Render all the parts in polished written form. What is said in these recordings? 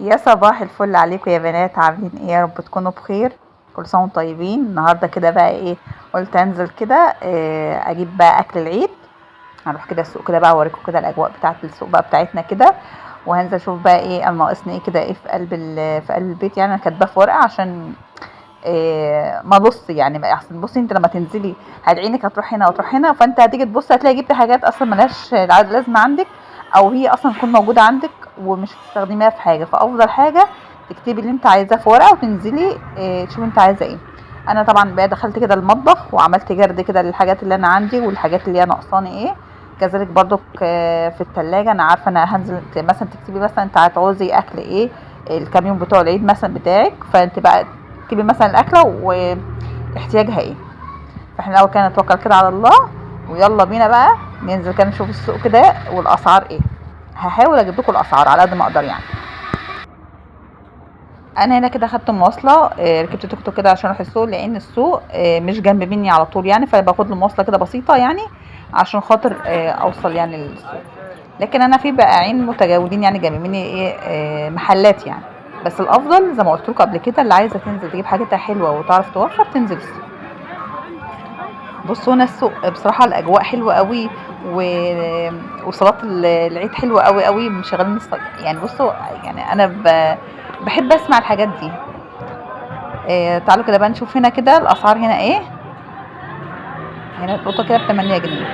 يا صباح الفل عليكم يا بنات، عاملين ايه؟ يا رب تكونوا بخير، كل سنة وانتم طيبين. النهارده كده بقى ايه، قلت انزل كده اجيب بقى اكل العيد. هنروح كده السوق كده بقى، اوريكم كده الاجواء بتاعه السوق بقى بتاعتنا كده، وهنزل اشوف بقى ايه انا ناقصني ايه كده، ايه في قلب في قلب البيت يعني. انا كاتباه في ورقة عشان إيه ما بص يعني، ما احسن بصي انت لما تنزلي هتعينك هتروح هنا وتروح هنا، فانت هتيجي تبص هتلاقي جبت حاجات اصلا ملهاش لازمه عندك، او هي اصلا تكون موجودة عندك ومش هتستخدميها في حاجة. فافضل حاجة تكتبي اللي انت عايزاه في ورقة وتنزلي تشوفي انت عايزه ايه. انا طبعا بقى دخلت كده المطبخ وعملت جرد كده للحاجات اللي انا عندي والحاجات اللي هي ناقصاني ايه. كذلك برضك في التلاجة انا عارفه انا هنزل مثلا تكتبي مثلا انت هتعوزي اكل ايه الكام يوم بتوع العيد مثلا بتاعك، فانت بقى تكتبي مثلا الاكلة واحتياجها ايه. فاحنا الاول كده نتوكل كده على الله، ويلا بينا بقى ننزل كده نشوف السوق كده والاسعار ايه. هحاول اجيب لكم الاسعار على قد ما اقدر يعني. انا هنا كده خدت مواصلة، ركبت توك توك كده عشان اروح السوق، لان السوق مش جنب مني على طول يعني، فباخد له مواصلة كده بسيطة يعني عشان خاطر اوصل يعني للسوق. لكن انا في بائعين متجولين يعني جنب مني ايه، محلات يعني، بس الافضل زي ما قلت لكم قبل كده اللي عايزه تنزل تجيب حاجتها حلوة وتعرف توفر تنزل السوق. بصوا هنا السوق بصراحة الاجواء حلوة قوي، وصلاة العيد حلوة قوي قوي، مشغلين يعني. بصوا يعني انا بحب اسمع الحاجات دي. تعالوا كده بقى نشوف هنا كده الاسعار هنا ايه. هنا القطة كده ب8 جنيه.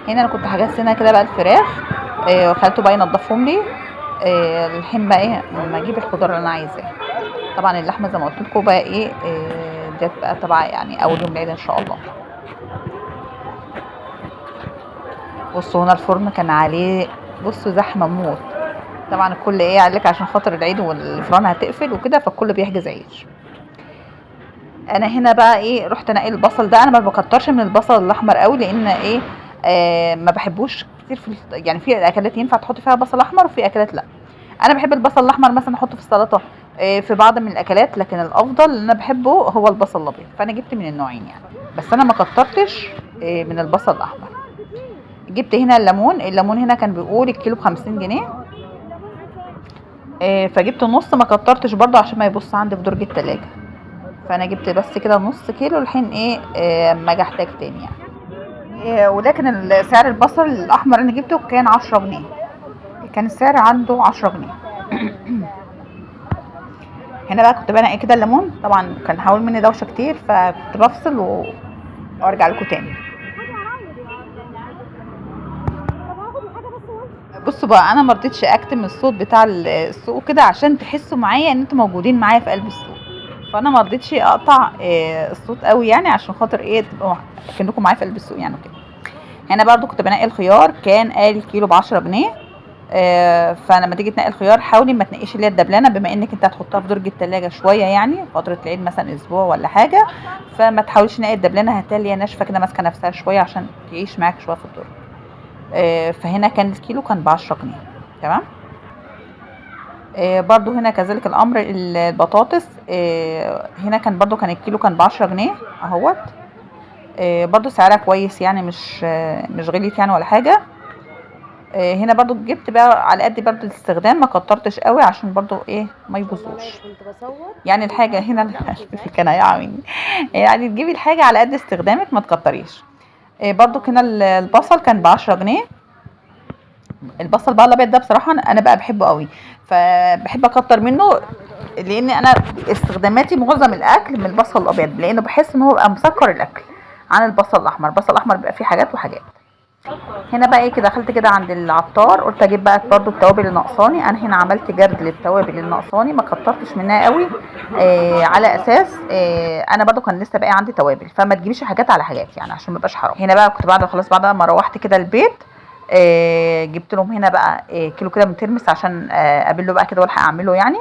هنا انا كنت حجزت هنا كده بقى الفراخ، وخلته بقى ينضفهم لي، الحين بقى ايه لما اجيب الخضار اللي انا عايزاه. طبعا اللحمة زي ما قلت لكم بقى ايه، ديت بقى تبع يعني اول يوم العيد ان شاء الله. بصوا هنا الفرن كان عليه بصوا زحمة موت، طبعا الكل ايه قال لك عشان خاطر العيد والفرن هتقفل وكده، فالكل بيحجز عيش. انا هنا بقى ايه رحت انقي البصل ده. انا ما بكترش من البصل الاحمر قوي، لان ايه، ما بحبوش كتير في يعني في اكلات ينفع تحط فيها بصل احمر وفي اكلات لا. انا بحب البصل الاحمر مثلا احطه في السلطة، في بعض من الاكلات، لكن الافضل اللي انا بحبه هو البصل الابيض، فانا جبت من النوعين يعني، بس انا ما كترتش من البصل الاحمر. جبت هنا الليمون، الليمون هنا كان بيقول الكيلو ب50 جنيه، فجبت نص، ما كترتش برضو عشان ما يبص عندي في درج التلاجة، فانا جبت بس كده نص كيلو الحين ايه، اما اجي احتاج تاني يعني. ولكن سعر البصل الاحمر اللي جبته كان 10 جنيه، كان السعر عنده 10 جنيه. هنا بقى كنت بنقي كده الليمون، طبعا كان حاول مني دوشه كتير فكنت بفصل وارجع لكم تاني. بصوا بقى انا ما رضيتش اكتم الصوت بتاع السوق كده عشان تحسوا معايا ان انتوا موجودين معايا في قلب السوق، فانا ما رضيتش اقطع الصوت قوي يعني عشان خاطر ايه تبقوا كأنكم معايا في قلب السوق يعني وكده. هنا برضو كنت بنقي الخيار، كان قال كيلو ب10 جنيه، فلما تيجي تنقي الخيار حاولي ما تنقيش اللي هي الدبلانه، بما انك انت هتحطها في درج التلاجة شوية يعني فترة العيد مثلا اسبوع ولا حاجة، فما تحاوليش تنقي الدبلانه، هتلاقي ناشفة كده ماسكه نفسها شوية عشان تعيش معاك شوية في الدرج. فهنا كان الكيلو كان ب10 جنيه، تمام. برضو هنا كذلك الامر البطاطس، هنا كان برضو كان الكيلو كان ب10 جنيه اهوت، برضو سعرها كويس يعني، مش غليت يعني ولا حاجة. هنا برضو جبت بقى على قد برضو الاستخدام، ما كترتش قوي عشان برضو ايه ما يبوظوش يعني الحاجة. هنا كان هيقع مني يعني، تجيبي الحاجة على قد استخدامك ما تكتريش. برضو هنا البصل كان ب10 جنيه. البصل بقى الابيض ده بصراحة انا بقى بحبه قوي، فبحب اكتر منه، لان انا استخداماتي معظم الاكل من البصل الابيض، لانه بحس ان هو بقى مسكر الاكل عن البصل الاحمر. البصل الاحمر بيبقى فيه حاجات وحاجات. هنا بقى ايه كده دخلت كده عند العطار، قلت اجيب بقى برضو التوابل اللي ناقصاني. انا هنا عملت جرد للتوابل اللي ناقصاني، ما كترتش منها قوي، على اساس انا برضو كان لسه باقي عندي توابل، فما تجيبيش حاجات على حاجات يعني عشان ما يبقاش حرام. هنا بقى كنت بعد خلاص بعد ما روحت كده البيت، جبت لهم هنا بقى كيلو كده من ترمس عشان اقابله بقى كده والحق اعمله يعني.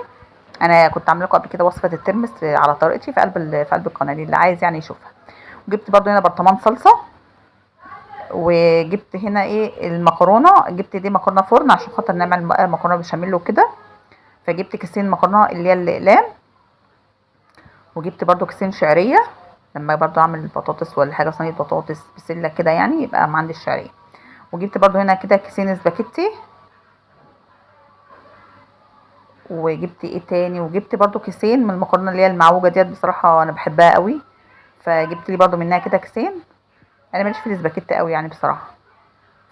انا كنت عامله لكم قبل كده وصفه الترمس على طريقتي في قلب القناة اللي عايز يعني يشوفها. وجبت برضو هنا برطمان صلصه، وجبت هنا ايه المكرونه، جبت دي مكرونه فرن عشان خاطر نعمل مكرونه بشاميل وكده، فجبت كيسين مكرونه اللي هي الاقلام، وجبت برضو كيسين شعرية لما برضو اعمل بطاطس ولا حاجة، صينية بطاطس بسلة كده يعني، يبقى ما عندي الشعرية. وجبت برضو هنا كده كيسين سباكيتي. وجبت ايه تاني؟ وجبت برضو كيسين من المكرونه اللي هي المعوجه ديت، بصراحة انا بحبها قوي، فجبت لي برضو منها كده كيسين. انا ماليش في الاسباجيتي قوي يعني بصراحة،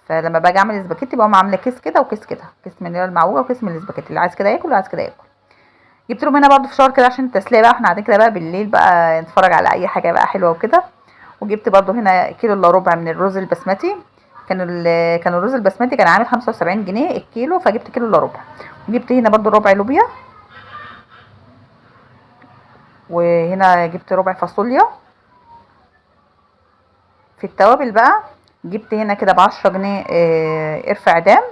فلما باجي اعمل اسباجيتي بقوم عامله كيس كده وكيس كده، كيس من اللي هي المعوجه وكيس من الاسباجيتي، اللي عايز كده ياكل واللي عايز كده ياكل. جبت لهم هنا برضو فشار كده عشان التسلية بقى، احنا قاعدين كده بقى بالليل بقى نتفرج على اي حاجة بقى حلوة وكده. وجبت برضو هنا كيلو الا ربع من الرز البسمتي، كان الرز البسمتي كان عامل 75 جنيه الكيلو، فجبت كيلو الا ربع. وجبت هنا برضو ربع لوبيا، وهنا جبت ربع فاصوليا. في التوابل بقى جبت هنا كده ب10 جنيه، قرفة عدام،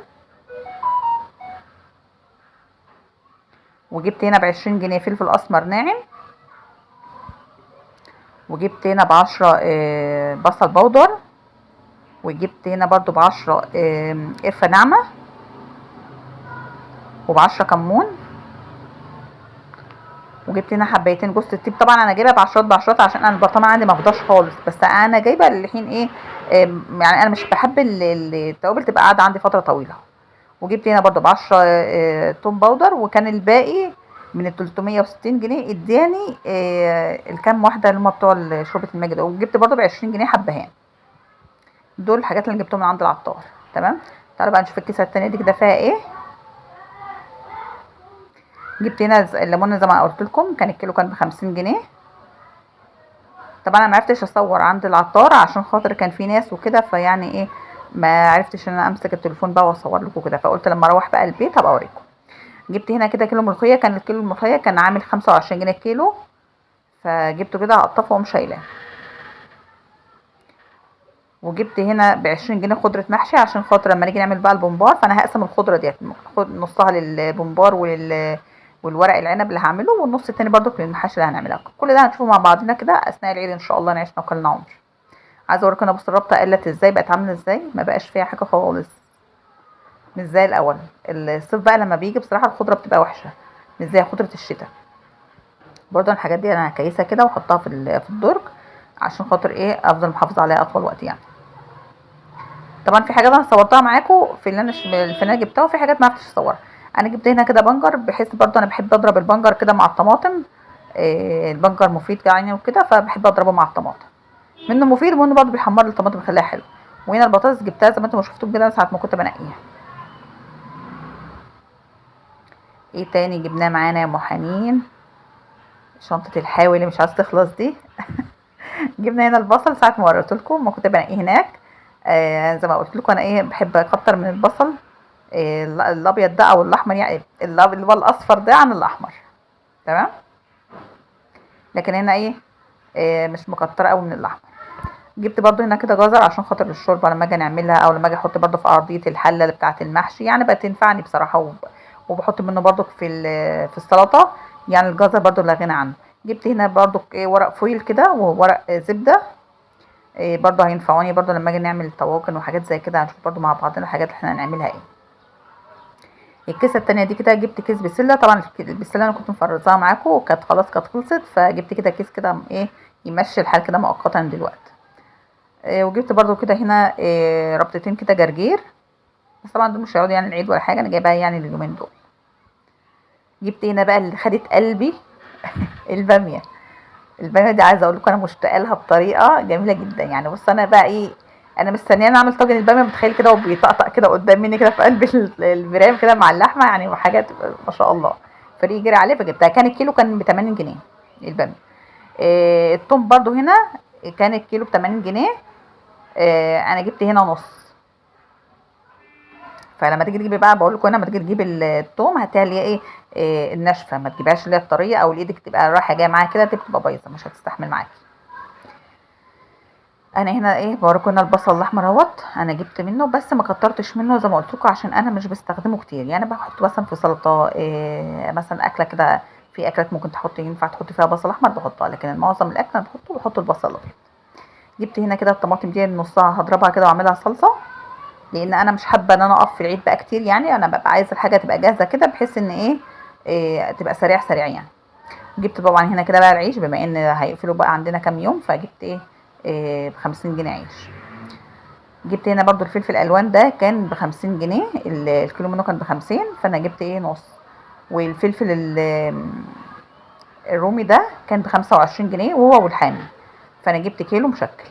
وجبت هنا ب20 جنيه فلفل اسمر ناعم، وجبت هنا ب10، بصل بودر، وجبت هنا برضو ب10، قرفة ناعمة، وب10 كمون، وجبت هنا حبايتين جوز الطيب. طبعا انا جايبه بعشرات بعشرات عشان انا البرطمان عندي ما فضاش خالص، بس انا جايبه الحين ايه، يعني انا مش بحب التوابل تبقى قاعدة عندي فترة طويلة. وجبت هنا برضو ب10، توم باودر، وكان الباقي من ال 360 جنيه اداني، الكام واحدة اللي هم بتوع شوربة الماجي دول. وجبت برضو ب20 جنيه حبهان. دول الحاجات اللي جبتهم من عند العطار. تمام، تعالوا بقى نشوف الكيسة التانية دي كده فيها ايه. جبت هنا الليمون زي ما قلت لكم، كان الكيلو كان ب50 جنيه. طبعا انا ما عرفتش اصور عند العطار عشان خاطر كان في ناس وكده، فيعني ايه ما عرفتش ان انا امسك التليفون بقى واصور لكم كده، فقلت لما اروح بقى البيت هبقى اوريكم. جبت هنا كده كيلو ملوخية، كان الكيلو الملوخية كان عامل 25 جنيه الكيلو، فجبته كده هقطفه واقوم شايلاه. وجبت هنا ب20 جنيه خضرة محشي عشان خاطر لما نيجي نعمل بقى البومبار، فانا هقسم الخضرة ديت، نصها للبومبار والورق العنب اللي هعمله، والنص التاني برضو للمحاشي اللي هنعملها. كل ده هنشوفه مع بعضنا كده اثناء العيد ان شاء الله، نعيشنا وكلنا عمر. عايزه اوريكم انا بص الربطه قلت ازاي، بقت عامله ازاي، ما بقاش فيها حاجة خالص، مش زي الاول. الصيف بقى لما بيجي بصراحة الخضرة بتبقى وحشة، مش زي خضرة الشتاء. برضو الحاجات دي انا هكيسها كده واحطها في الدرج عشان خاطر ايه، افضل محافظة عليها اطول وقت يعني. طبعا في حاجات انا صورتها معاكم في اللي انا في اللي انا جبتها، وفي حاجات ما عرفتش اصورها. انا جبت هنا كده بنجر، بحيث برضو انا بحب اضرب البنجر كده مع الطماطم، البنجر مفيد يعني وكده، فبحب اضربه مع الطماطم، منه مفيد ومنه برضو بيحمر لي الطماطم بيخليها حلو. وهنا البطاطس جبتها زي ما انتم شفتوا كده ساعة ما كنت بنقيها. ايه تاني جبناه معانا يا ام حنين؟ شنطه الحاوي اللي مش عايزه تخلص دي. جبنا هنا البصل ساعة ما وريت لكم ما كنت بنقيه هناك. زي ما قلت لكم انا ايه بحب اكتر من البصل، الابيض ده او الاحمر، يعني اللي هو الاصفر ده عن الاحمر. تمام، لكن هنا ايه، مش مكتره قوي من الاحمر. جبت برضو هنا كده جزر عشان خاطر الشوربة لما اجي نعملها، او لما اجي احط برضو في ارضية الحلة اللي بتاعه المحشي، يعني بقت تنفعني بصراحة، وبحط منه برضو في السلطة، يعني الجزر برضو لا غنى عنه. جبت هنا برضو ايه ورق فويل كده وورق زبدة، إيه برضو هينفعوني برضو لما اجي نعمل طواجن وحاجات زي كده، هنشوف برضو مع بعضنا الحاجات اللي احنا هنعملها ايه. الكيسة التانية دي كده جبت كيس بسلة، طبعا البسله انا كنت مفرزاها معاكم وكانت خلاص كانت خلصت، فجبت كده كيس كده ايه يمشي الحال كده مؤقتا دلوقتي. وجبت برضو كده هنا، ربطتين كده جرجير، بس طبعا دول مش هيقعدوا يعني العيد ولا حاجة، انا جايباها يعني اليومين دول. جبت هنا بقى اللي خدت قلبي الباميه. الباميه دي عايزه اقول لكم انا مشتاقة لها بطريقة جميلة جدا يعني. بص انا بقى ايه، انا مستنيه انا اعمل طاجن الباميه، متخيل كده وبيطقطق كده قدام مني كده في قلب البرام كده مع اللحمة يعني، وحاجات ما شاء الله، فريق جري عليه فجبتها. كان الكيلو كان ب 80 جنيه الباميه. التوم برضو هنا كان الكيلو ب 80 جنيه، انا جبت هنا نص. فلما تيجي تجيبي بقى، بقول لكم هنا لما تيجي تجيبي التوم هاتيها اللي هي ايه، الناشفه، ما تجيبهاش اللي هي الطريه او اللي ايدك تبقى رايحة جاية معاها كده، تبقى بايظة مش هتستحمل معاكي. انا هنا ايه بوريكم هنا البصل الاحمر اهوت، انا جبت منه بس ما كترتش منه زي ما قلت لكم عشان انا مش بستخدمه كتير، يعني بحطه مثلا في سلطة، إيه مثلا اكله كده، في اكلات ممكن ينفع تحطي فيها بصل احمر بحطها، لكن معظم الاكل انا بحط البصل الابيض. جبت هنا كده الطماطم دي نصها هضربها كده واعملها صلصه، لان انا مش حابة ان انا اقف في العيد بقى كتير يعني، انا ببقى عايزه الحاجة تبقى جاهزة كده بحيث ان ايه، إيه تبقى سريع سريع يعني. جبت طبعا هنا كده بقى العيش، بما ان هيقفلوا بقى عندنا كام يوم، فجبت ايه، إيه ب50 جنيه عيش. جبت هنا برضو الفلفل الالوان ده كان ب50 جنيه، الكيلو منه كان ب50، فانا جبت ايه نص. والفلفل الرومي ده كان ب25 جنيه وهو والحامي، فانا جبت كيلو مشكل.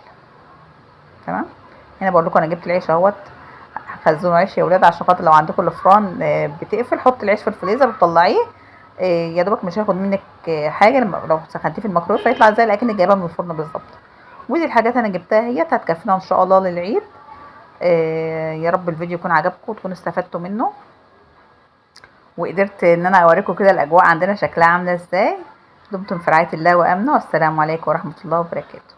تمام. هنا بقول لكم انا جبت العيش اهوت، خزنوا عيش يا ولاد عشان خاطر لو عندكم الفران بتقفل، حط العيش في الفريزر وطلعيه، يا دوبك مش هياخد منك حاجة لما لو سخنتيه في الميكرويف هيطلع زي الاكل جايباه من الفرن بالظبط. ودي الحاجات انا جبتها هي هتكفينا ان شاء الله للعيد. يا رب الفيديو يكون عجبكم وتكونوا استفدتوا منه، وقدرت ان انا اوريكم كده الاجواء عندنا شكلها عامله ازاي. دمتم في رعاية الله وامنه، والسلام عليكم ورحمة الله وبركاته.